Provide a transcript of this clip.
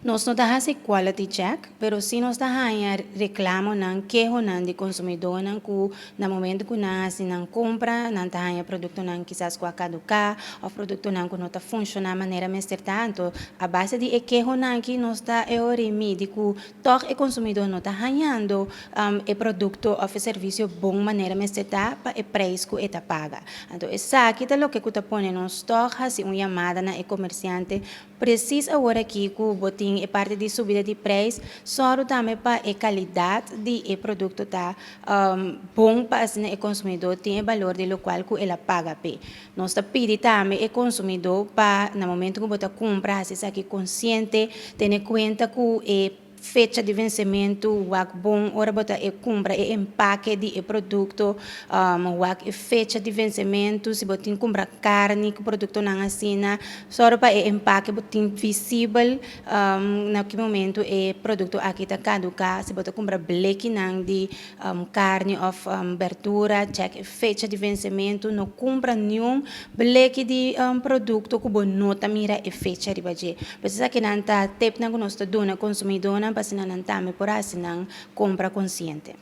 Nos no ta hasi quality check, pero si nos ta haña reklamonan, kehonan di konsumidónan ku na momento ku nan hasi nan kompra, nan ta haña produktonan kisas ku a kaduká òf produktonan ku no ta funshoná manera mester ta. Anto a base di e kehonan aki nos ta e ora i midi ku tòg e konsumidó no ta hañando e produkto òf e servisio bon manera mester ta pa e preis ku e ta paga. Anto esaki ta loke ku ta pone nos tòg hasi un yamada na e komersiante. Presis awor aki ku bo tin e parti di subida di preis, sòru tambe pa e kalidat di e produkto ta bon pa asina e konsumidó tin e balor di lokual ku el a paga p'e. Nos ta pidi tambe e konsumidó pa na momentu ku bo ta kumpra hasi esaki konsiente, tene kuenta ku e fecha di vensementu, wak bon ora bo ta e kumpra e empake di e produkto, wak e fecha di vensementu, si bo tin kumpra karni ku produktonan asina, sòru pa e empake bo tin visibel na ki momentu e produkto aki ta kaduká. Si bo ta kumpra blekinan di karni òf berdura, chèk e fecha di vensementu, no kumpra niun bleki di produkto ku bo no ta mira e fecha riba dje. Pues esakinan ta tepnan ku nos ta duna konsumidónan pa asina nan tambe por hasi nan kompra konsiente.